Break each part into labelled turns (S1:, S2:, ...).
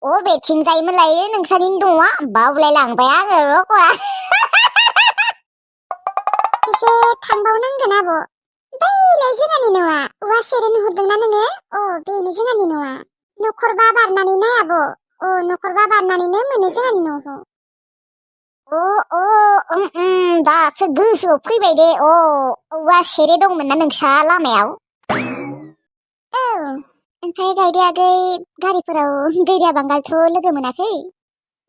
S1: अबेथिंजायमोनलाय नोंसानि न'आ बावलायलांबाय आङो रग'आ एसे थांबावनांगोन आब' बैलाय जोंहानि न'आ औवा सेरे नुहुरदोंना नोङो बेनो जोंहानि न'आ नखरबा बारनानै नाय आब' नखरबा बारनानैनो मोनो जोंहानि न'खौ दासो गोसोआव फैबाय दे औवा सेरे दंमोन ना नोंसा लामायाव औ ओमफ्राय गायदे आगै गारिफोराव गैरिया बांगालथ' लोगो मोनाखै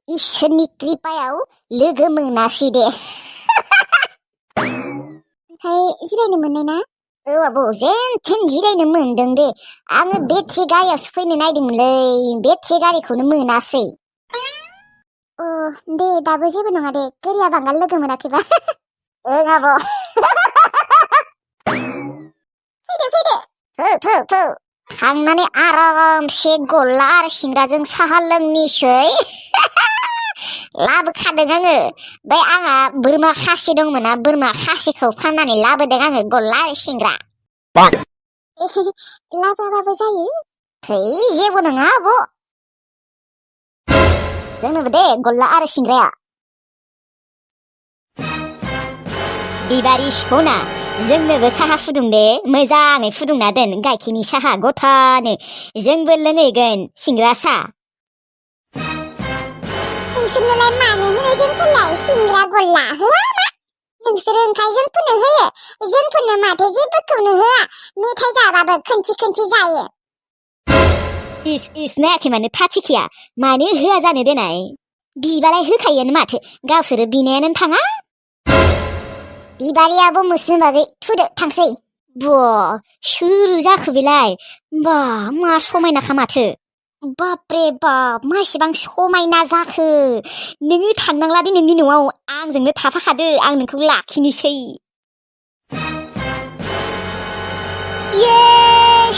S1: इसोरनि कृपायाव लोगो मोनासै दे ओमफ्राय जिरायनो मोननाय ना आब' जेन थेन जिरायनो मोनदों दे आङो बेट्रि गारियावसो फैनो नायदोंमोनलै बेट्रि गारिखौनो मोनासै दे दाबो जेबो नङा दे गैरिया बांगाल लोगो मोनाखैबा ओं आब' फैदो थांनानै आरामसे गल्ला आरो सिंग्राजों साहा लोंनिसै लाबोखादों आङो बे आंहा बोरमा खासि दंमोन ना बोरमा खासिखौ फाननानै लाबोदों आङो गल्ला आरो सिंग्रा लाबोआबाबो जायो जेबो नङा आब' जोंनोबो दे गल्ला आरो सिंग्राया बिबारि सिखोना जोंनोबो साहा फुदुं दे मोजाङै फुदुंना दोन गाइखेरनि साहा गथानो जोंबो लोंहैगोन सिंग्रा साहा नोंसोरनोलाय मानो होनो जोंफोरलाय सिंग्रा गल्ला होआ मा नोंसोरो ओंखाय जोंफोरनो होयो जोंफोरनो माथो जेबोखौनो होआ मेथाइ जाबाबो खोनथि जायो इस नायाखै मानो फाथिखिया मानो होआ जानो देनाय बिबालाय होखायोआनो माथो गावसोरो बिनायानो थाङा बिबारियाबो मुस्लिम बागै थुदो थांसै सोर जाखो बेलाय बा मा समायनाखा माथो बापरे बाप मा एसेबां समायना जाखो नोङो थांनांला दे नोंनि न'आव आंजोंनो थाफाखादो आं नोंखौ लाखिनोसै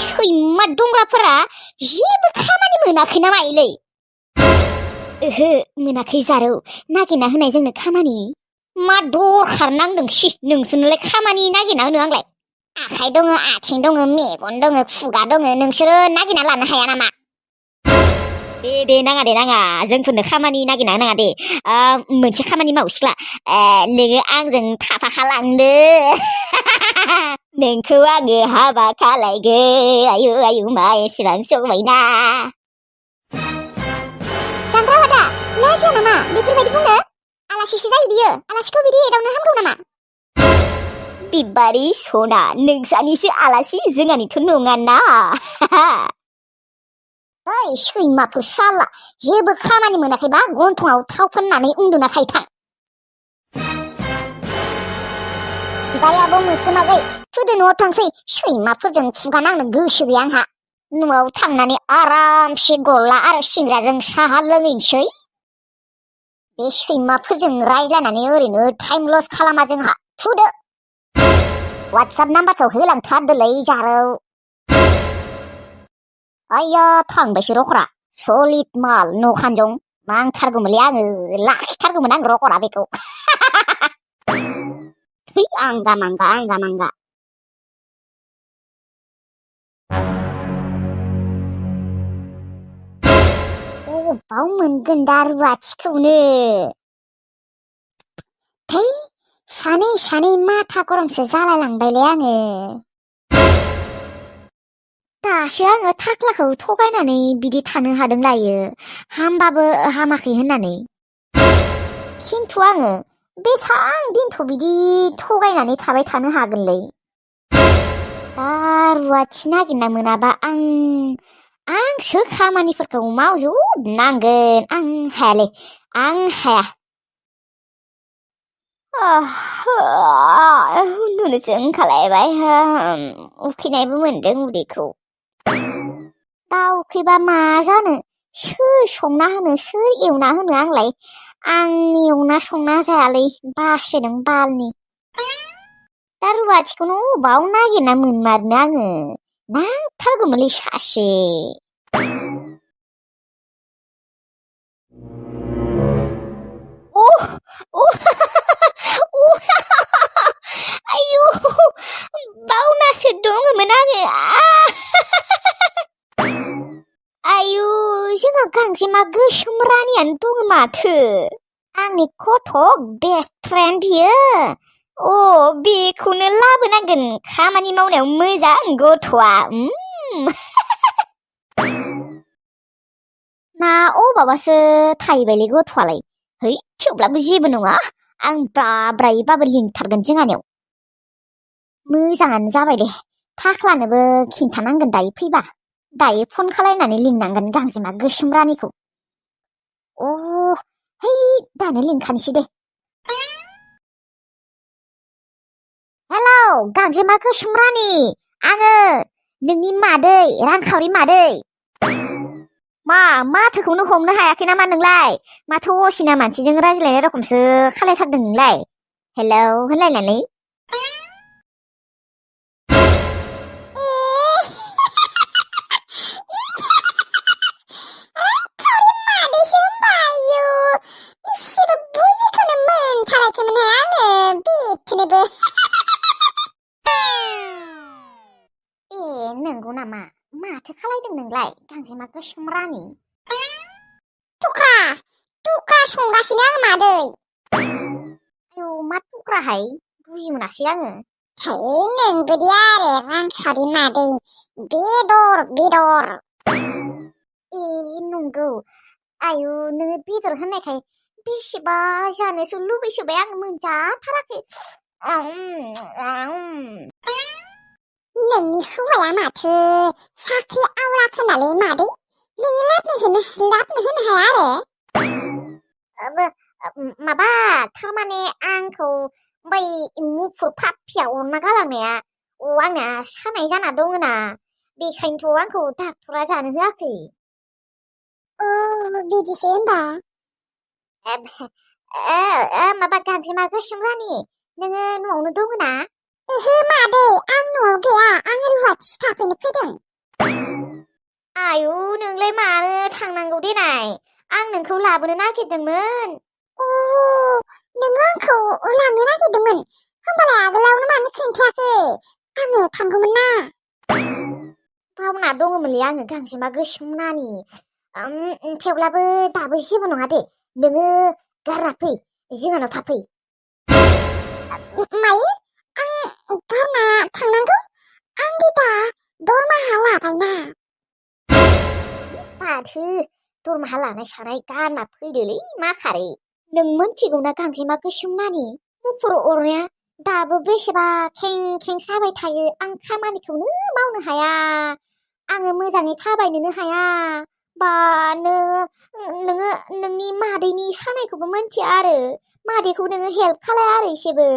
S1: सैमा दंग्राफोरा जेबो खामानि मोनाखै ना मायोलै ओहो मोनाखै जारौ नागिरना होनाय जोंनो खामानि मा दरखार नांदों नोंसोरनोलाय खामानि नागिरना होनो आंलाय आखाइ दङ आथिं दङ मेगन दङ खुगा दङ नोंसोरो नागिरना लानो हाया नामा दे नाङा जोंफोरनो खामानि नागिरना होनाङा दे मोनसे खामानि माव सिख्ला नोङो आंजों थाफाखालांदो नोंखौ आङो हाबा खालायगोन आयु मा एसेबां समायना जांग्रा बादा लाजिया नामा बेफोरबायदि बुंनो आलासिसो जायो बियो आलासिखौ बिदि एदावनो हामगौ नामा बिबारि सना नोंसानिसो आलासि जोंहानिथ' नङाना ओइ सैमाफोर साला जेबो खामानि मोनाखैबा गन्थङाव थाव फोननानै उन्दुना थायथां बिबारियाबो मोस्रोमागै थुदो न'आव थांसै सैमाफोरजों खुगा नांनो गोसो गैया आंहा न'आव थांनानै आरामसे गल्ला आरो सिंग्राजों साहा लोंहैनोसै बे सैमाफोरजों रायज्लायनानै ओरैनो टाइम लस खालामा जोंहा थुदो वाट्सएप नाम्बारखौ होलांथारदोलै जारौ आया थांबायसो रखरा सलिद माल न' खानजं नांथारगौमोनलै आङो लाखिथारगौमोन आं रखरा बेखौ आंगा मांगा अबाव मोनगोन दा रुवाथिखौनो सानै माथा गरमसो जालायलांबायलै आङो दासो आङो थाख्लाखौ थगायनानै बिदि थानो हादों लायो हामबाबो हामाखै होननानै खिन्थु आङो बेसां दिनथ' बिदि थगायनानै थाबाय थानो हागोनलै दा रुवाथि नागिरना मोनाबा आंसो खामानिफोरखौ मावजोबनांगोन आं हायालै आं हाया उन्दुनोसो ओंखारलायबाय उखैनायबो मोनदों उदैखौ दा उखैबा मा जानो सोर संना होनो सोर एवना होनो आंलाय आं एवना संना जायालै बासोदों बालनि दा रुवाथिखौनो अबाव नागिरना मोनमारनो आङो नांथारगौमोनलै सासे आयु बावनासो दङमोन आङो आयु जोंहा गांजेमा गोसोम रानियानो दङ माथो आंनि कथ' बेस्ट फ्रेन्ड बियो बेखौनो लाबोनांगोन खामानि मावनायाव मोजां गथ'आ ना अबावबासो थाहैबायलै गथ'आलाय है थेवब्लाबो जेबो नङा आं ब्रायबाबो लिंथारगोन जोंहानियाव मोजाङानो जाबाय दे थाख्लानोबो खिन्थानांगोन दायो फैबा दायो फन खालायनानै लिंनांगोन गांजेमा गोसोम रानिखौ है दानो लिंखानोसै दे हेलौ गांजेमा गोसोम रानि आङो नोंनि मादै रांखावरि मादै माथोखौनो हमनो हायाखै नामा नोंलाय माथो असिना मानसिजों रायज्लायनाय रखमसो खालायथारदों नोंलाय हेलौ होनलायनानै नंगौ नामा माथो खालायदों नोंलाय गांजेमा गोसोम रानि तुक्रा संगासिनो आं मादै आयौ मा तुक्राहाय बुजि मोनासै आङो है नोंगोदि आरो रांखावरि मादै बेदर नंगौ आयु नोङो बेदर होननायखाय बेसेबा जानोसो लुबैसोबाय आं मोनजाथाराखै नोंनि हौवाया माथो साख्रि आवला खोनालै मादै नोङो लाबनो होनो हाया आरो माबा थारमाने आंखौ बै मुफुर फाफ्लियाव अरना गालांनाया आंना सानाय जाना दङना बेखायनोथ' आंखौ डाक्टरा जानो होआखै बिदिसो होनबा माबा गांजेमा गोसोम रानि नोङो न'आवनो दङ ना ओहो मादै आं न'आव गैया आं रुवाथिसो थाफैनो फैदों आयु नोंलाय मानो थांनांगौ देनाय आं नोंखौ लाबोनो नागिरदोंमोन नोङो आंखौ लांनो नागिरदोंमोन होमबालाय आगोलावनो मानो खोन्थायाखै आङो थांगौमोन ना बावना दङमोनलै आङो गांजेमा गोसोम रानि थेवब्लाबो दाबो जेबो नङा दे नोङो गारना फै जोंहानाव थाफै मायो आं गारना थांनांगौ आंदि दा दरमाहा लाबायना माथो दरमाहा लानाय सानाय गारना फैदोलै मा खारै नों मोनथिगौना गांजेमा गोसोम रानि मुफुर अरनाया दाबो बेसेबा खें साबाय थायो आं खामानिखौनो मावनो हाया आङो मोजाङै थाबायनोनो हाया बा नोङो नोंनि मादैनि सानायखौबो मोनथिया आरो मादैखौ नोङो हेल्प खालाया आरो एसेबो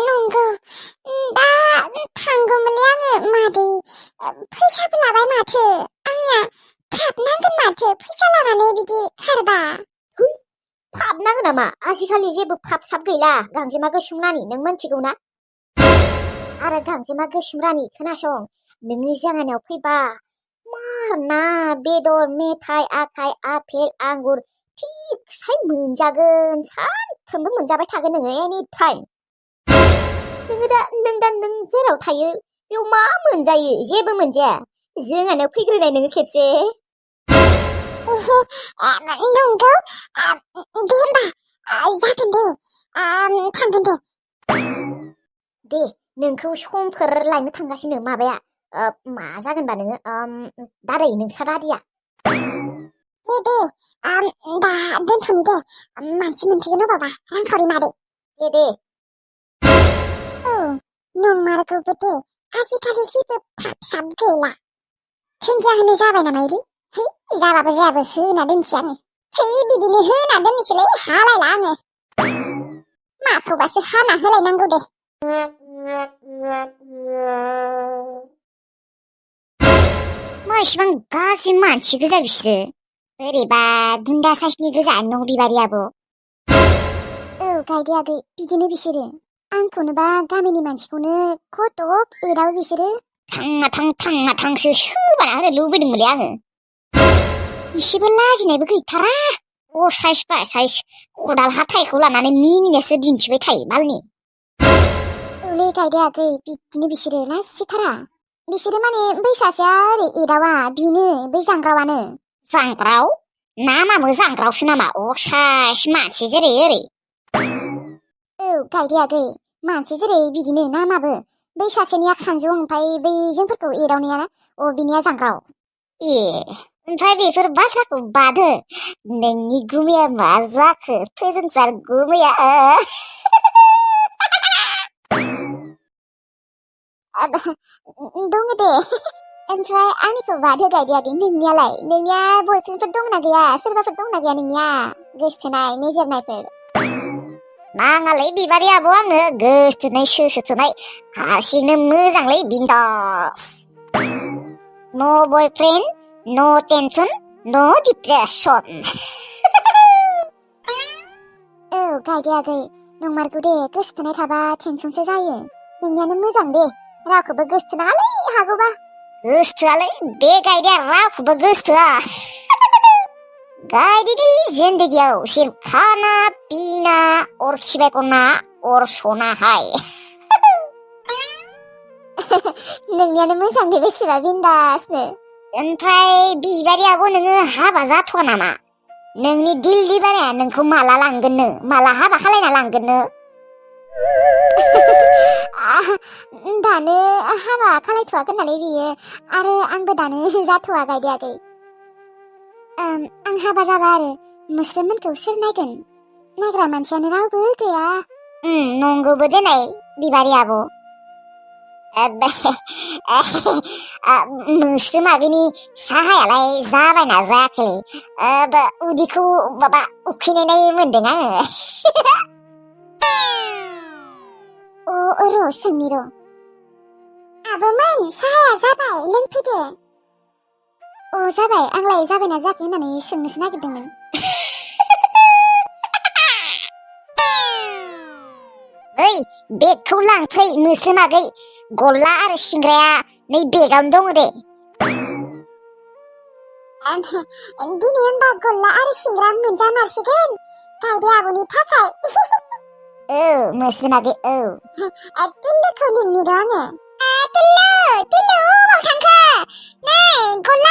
S1: नंगौ दा थांगौमोनलै आङो मादै फैसाबो लाबाय माथो आंनिया थाबनांगोन माथो फैसा लानानै बिदि खारबा फाबनांगोन नामा आजिखालि जेबो फाब साब गैला गांजेमा गोसोम रानि नों मोनथिगौ ना आरो गांजेमा गोसोम रानि खोनासं नोङो जोंहानियाव फैबा ना बेदर मेथाइ आखाइ आपेल आंगुर थिगसाय मोनजागोन सानफ्रोमबो मोनजाबाय थागोन नोङो एनि टाइम नों जेराव थायो बेयाव मा मोनजायो जेबो मोनजाया जोंहानियाव फैग्रोनाय नोङो खेबसे नंगौ दे होमबा जागोन दे थांगोन दे नोंखौ समफोर लायनो थांगासिनो माबाया मा जागोनबा नोङो दादै नोंसा दादिया दे दा दोनथ'नि दे मानसि मोनफैगोन अबावबा रांखावरि मादै दे नंमारगौबो दे आजिखालि जेबो फाब साब गैला हिन्जाव होनो जाबाय नामा इरि है जाबाबो जायाबो होना दोनसै आङो है बिदिनो होना दोननोसैलै हालायला आङो माखौबासो हाना होलायनांगौ दे मा इसिबां गाज्रि मानसि गोजा बिसोरो बोरैबा गुन्दा साइसनि गोजा नबिबारियाबो गायदे आगै बिदिनो बिसोरो आंखौनोबा गामिनि मानसिखौनो खथ'ब एदावो बिसोरो थाङा थांसो सोबाना होनो लुबैदोंमोनलै आङो इसेबो लाजिनायबो गैथारा साइस बा साइस खदाल हाथायखौ लानानै मिनिनासो दिन्थिबाय थायो मालनि गायदे आगै बिदिनो बिसोरो लाजिथारा बिसोरो माने बै सासेया ओरै एदावा बिनो बै जांग्रावानो जांग्राव नामाबो जांग्रावसो नामा असाइस मानसि जेरै ओरै औ गायदे आगै मानसि जेरै बिदिनो नामाबो बै सासेनिया खानजं ओमफ्राय बै जोंफोरखौ एदावनाया बिनिया जांग्राव ए ओमफ्राय बेफोर बाथ्राखौ बादो नोंनि गुमैया मा जाखो फोजोंसार गुमैया दङ दे ओमफ्राय आंनिखौ बादो गायदे आगै नोंनिया बयफ्रेन्डफोर दंना गैया सोरबाफोर दंना गैया नोंनिया गोसथोनाय मेजेरनायफोर नाङालै बिबारि आब' आंनो गोसथोनाय सोसोथोनाय हारसिंनो मोजांलै बिन्दास नो बयफ्रेन्ड नो टेनसन नो डिप्रेसन औ गायदे आगै नंमारगौ दे गोसथोनाय थाबा टेनसनसो जायो नोंनियानो मोजां दे रावखौबो गोसथोनाङालै हागौबा गोसथोआलै बे गायदेया रावखौबो गोसथोआ गायदेदि जिन्दगियाव सिर्फ खाना पीना और खिबाय गना और सोना हाय नोंनियानो मोजां दे बेसेबा बिन्दासनो ओमफ्राय बिबारि आब' नोङो हाबा जाथ'वा नामा नोंनि दिल्ली बाराया नोंखौ माला लांगोननो माला हाबा खालायना लांगोननो दानो हाबा खालायथ'वाखै नालाय बियो आरो आंबो दानो जाथ'वा गायदे आगै आं हाबा जाबा आरो मोस्रोममोनखौ सोर नायगोन नायग्रा मानसियानो रावबो गैया नंगौबो देनाय बिबारि आब' मोस्रोम आगैनि साहायालाय जाबायना जायाखै उदैखौ माबा उखैनाय मोनदों आङो र' सोंनि र' आब'मोन साहाया जाबाय लोंफैदो जाबाय आंलाय जाबायना जायाखै होननानै सोंनोसो नागिरदोंमोन ओइ बेगखौ लांफै मोस्रोम आगै गल्ला आरो सिंग्राया नै बेगावनो दङ दे दिनै होनबा गल्ला आरो सिंग्रा मोनजामारसिगोन गायदे आब'नि थाखाय मोस्रोम आगै तिल्लुखौ लिंनि र' आङो तिल्लु अबाव थांखो नै गल्ला